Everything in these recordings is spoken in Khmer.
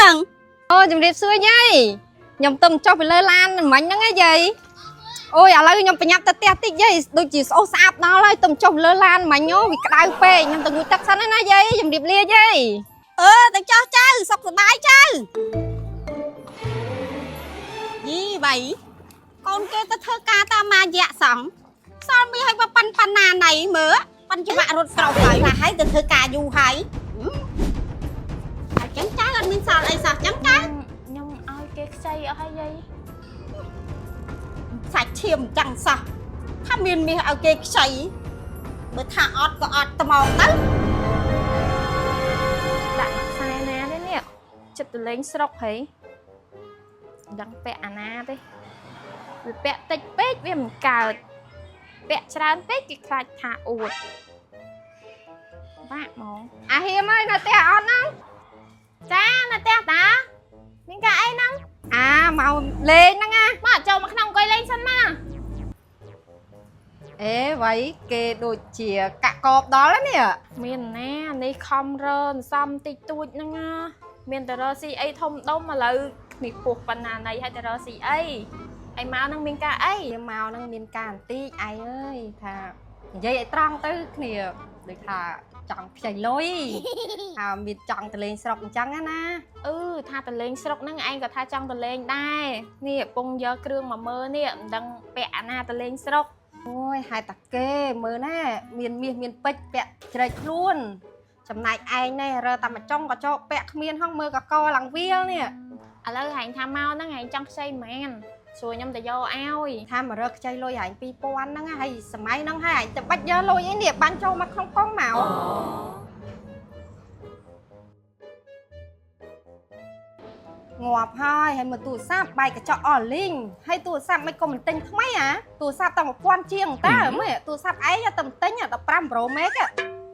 ហ្នឹង? អូជំរាបសួរយាយខ្ញុំទៅចុះពីលើឡានមិញហ្នឹងឯងយាយអូយឥឡូវខ្ញុំប្រញាប់ទៅផ្ទះតិចយាយដូចជាស្អុះស្អាប់ដល់ហើយទៅចុះលើឡានមិញអូវាក្តៅពេកខ្ញុំទៅងូតទឹកសិនណាយាយជំរាបលាយាយ។ អឺទៅចោះចៅសុខសប្បាយចៅយីវៃកូនគេទៅធ្វើការតាមមាយៈសងសល់មានឲ្យប៉ាន់ប៉ាន់ណាណៃមើលប៉ាន់ច្បាក់រត់ស្រោបហើយខ្លះហើយទៅធ្វើការយូរហើយអញ្ចឹងចៅអត់មានសល់អីសោះចឹងចៅ? ខ្ញុំឲ្យគេខ្ចីអស់ហើយយាយ។ សាច់ឈាមចឹងសោះថាមានមាសឲ្យគេខ្ចីបើថាអត់ក៏អត់ត្មងទៅ។ ដាក់មួយខ្សែណាទេនេះចិត្តទៅលេងស្រុកហីមិនដឹងពាក់អាណាទេវាពាក់តិចពេកវាមិនកើតពាក់ច្រើនពេកគេខ្លាចថាអួតបាក់ហ្មង។ អាហៀមអើយនៅផ្ទះអត់ហ្នឹង? ចានៅផ្ទះតាមានការអីហ្នឹង? អាមកលេងហ្នឹងណា។ មកចូលមកក្នុងអង្គុយលេងសិនមក។ អេវ៉ៃគេដូចជាកាក់កបដល់ហើយនេះ។ មានណានេះខំរើសន្សំតិចតួចហ្នឹងណាមានតែរកស៊ីអីធំដុំឥឡូវនេះពោះប៉ុណ្ណាណីហើយតែរកស៊ីអីហើយមកហ្នឹងមានការអី? វាមកហ្នឹងមានការបន្តិចឯងអើយថានិយាយឲ្យត្រង់ទៅគ្នាដូចថាចង់ខ្ចីលុយ ថាមានចង់ទៅលេងស្រុកអញ្ចឹងណា។ អឺថាតលេងស្រុកហ្នឹងឯងក៏ថាចង់តលេងដែរនេះកំពុងយកគ្រឿងមកមើលនេះមិនដឹងពាក់អាណាតលេងស្រុក។ អូយហេតុតាគេមើលណាមានមាសមានពេជ្រពាក់ជ្រែកខ្លួនចំណែកឯងនេះរើតែមួយចុងក៏ចោកពាក់គ្មានហងមើលកកឡើងវាលនេះ។ ឥឡូវហែងថាមកហ្នឹងហែងចង់ខ្ចីហ្មងសួរខ្ញុំទៅយកឲ្យ។ ថាមករកខ្ចីលុយឯង2000ហ្នឹងហើយសម័យហ្នឹងហើយឯងទៅបាច់យកលុយអីនេះបាញ់ចូលមកក្នុងកងមកងាប់ហើយហើយមើលទូរស័ព្ទបែកកញ្ចក់អស់លីងហើយទូរស័ព្ទមិនក៏មិនទិញថ្មីអាទូរស័ព្ទតែ1000ជាងតើមើលទូរស័ព្ទឯងតែមិនទិញ15 Pro Max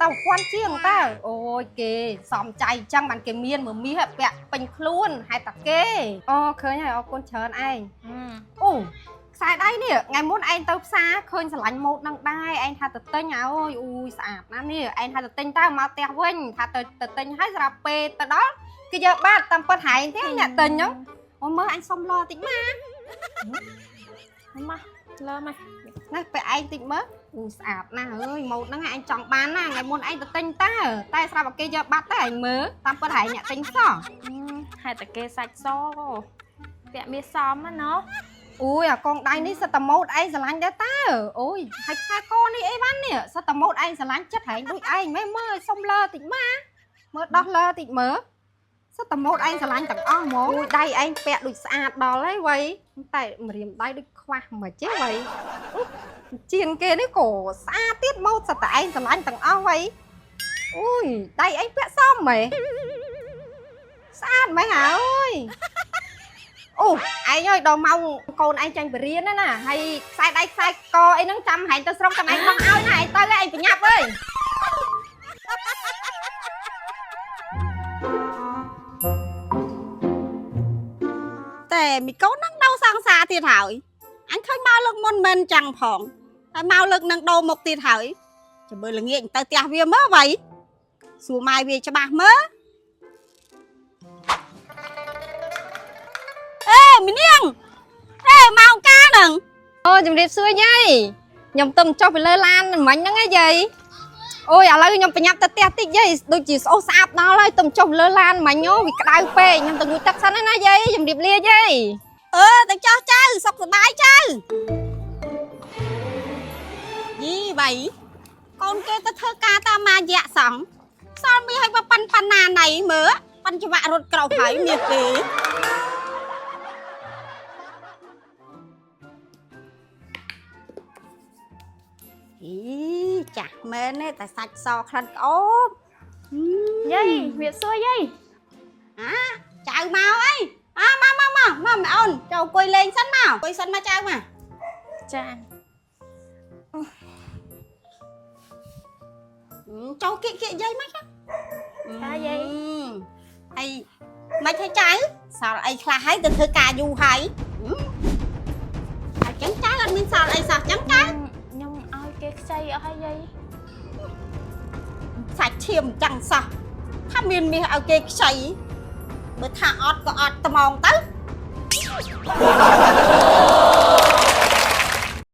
តែ1000ជាងតើអូយគេសំចៃអញ្ចឹងបានគេមានមើលមាសពាក់ពេញខ្លួនហេតុតាគេអូឃើញហើយអរគុណច្រើនឯង។ អូខ្សែដៃនេះថ្ងៃមុនឯងទៅផ្សារឃើញស្រឡាញ់ម៉ូតនឹងដែរឯងថាទៅទិញអូយអូយស្អាតណាស់នេះឯងថាទៅទិញតើមកផ្ទះវិញថាទៅទៅទិញហើយស្រាប់ពេលទៅដល់គេយកបាត់តាមពិតហែងទេអ្នកទិញហ្នឹងអូមើលអញសុំឡតិចមក។ មកលើមក។ ណាពេលឯងតិចមើលអូស្អាតណាស់អើយម៉ូតហ្នឹងឯងចង់បានណាថ្ងៃមុនឯងទៅទិញតើតែស្រាប់តែគេយកបាត់តែឯងមើលតាមពិតហែងអ្នកទិញសោះ។ ហេតុតែគេសាច់សពាក់មាសសមណាណោះ។ អូយអាកងដៃនេះសិតតែម៉ូតឯងស្រឡាញ់ដែរតើអូយហើយខ្សែកនេះអីវ៉ាន់នេះសិតតែម៉ូតឯងស្រឡាញ់ចិត្តហែងដូចឯងមែនមើលសុំលើតិចមកមើលដោះលើតិចមើលសិតតែម៉ូតឯងស្រឡាញ់ទាំងអស់ហ្មងអូយដៃឯងពាក់ដូចស្អាតដល់ហើយវ៉ៃតែម្រាមដៃដូចខ្វះមិនចេះវ៉ៃជៀនគេនេះក៏ស្អាតទៀតម៉ូតសិតតែឯងស្រឡាញ់ទាំងអស់វ៉ៃអូយដៃឯងពាក់សមមែនស្អាតមែនហើយអូឯងអើយដល់ម៉ោងកូនឯងចាញ់បរៀនណាណាហើយខ្សែដៃខ្សែកអីហ្នឹងចាំហែងទៅស្រុកចាំឯងបោះឲ្យណាឯងទៅឯងប្រញាប់អើយ។ តែមីកូនហ្នឹងដូរសង្សារទៀតហើយអញឃើញមកលើកមុនមិនចឹងផងហើយមកលើកនឹងដូរមុខទៀតហើយចាំមើលល្ងាចទៅផ្ទះវាមើលវ៉ៃសួរម៉ែវាច្បាស់មើលអេមីនាងអេមកកាហ្នឹង? អូជំរាបសួរយាយខ្ញុំទៅចុះពីលើឡានមិញហ្នឹងឯងយាយអូយឥឡូវខ្ញុំប្រញាប់ទៅផ្ទះតិចយាយដូចជាស្អុះស្អាប់ដល់ហើយទៅចុះលើឡានមិញអូវាក្តៅពេកខ្ញុំទៅងូតទឹកសិនណាយាយជំរាបលាយាយ។ អឺទៅចោះចៅសុខសប្បាយចៅយីវ៉ៃកូនគេទៅធ្វើការតាមមាយៈសងសល់មានឲ្យប៉ាន់ប៉ាន់ណាណៃមើលប៉ាន់ច្បាក់រត់ក្រោកហើយមានគេអីចាស់មែនទេតែសាច់សក្លិនក្អូប។ យាយវាសួរយាយ។ អាចៅមកអីអាមកមកមកមកម៉ែអូនចូលអង្គុយលេងសិនមកអង្គុយសិនមកចៅមក។ ចា។ ចូលគៀកគៀកយាយមកចា។ ចាយាយ។ ហើយមិនធ្វើចៅសល់អីខ្លះហើយទៅធ្វើការយូរហើយអញ្ចឹងចៅអត់មានសល់អីសោះចឹងចៅ? ខ្ញុំឲ្យគេខ្ចីអស់ហើយយាយ។ សាច់ឈាមចឹងសោះថាមានមាសឲ្យគេខ្ចី។ បើថាអត់ក៏អត់ត្មងទៅ។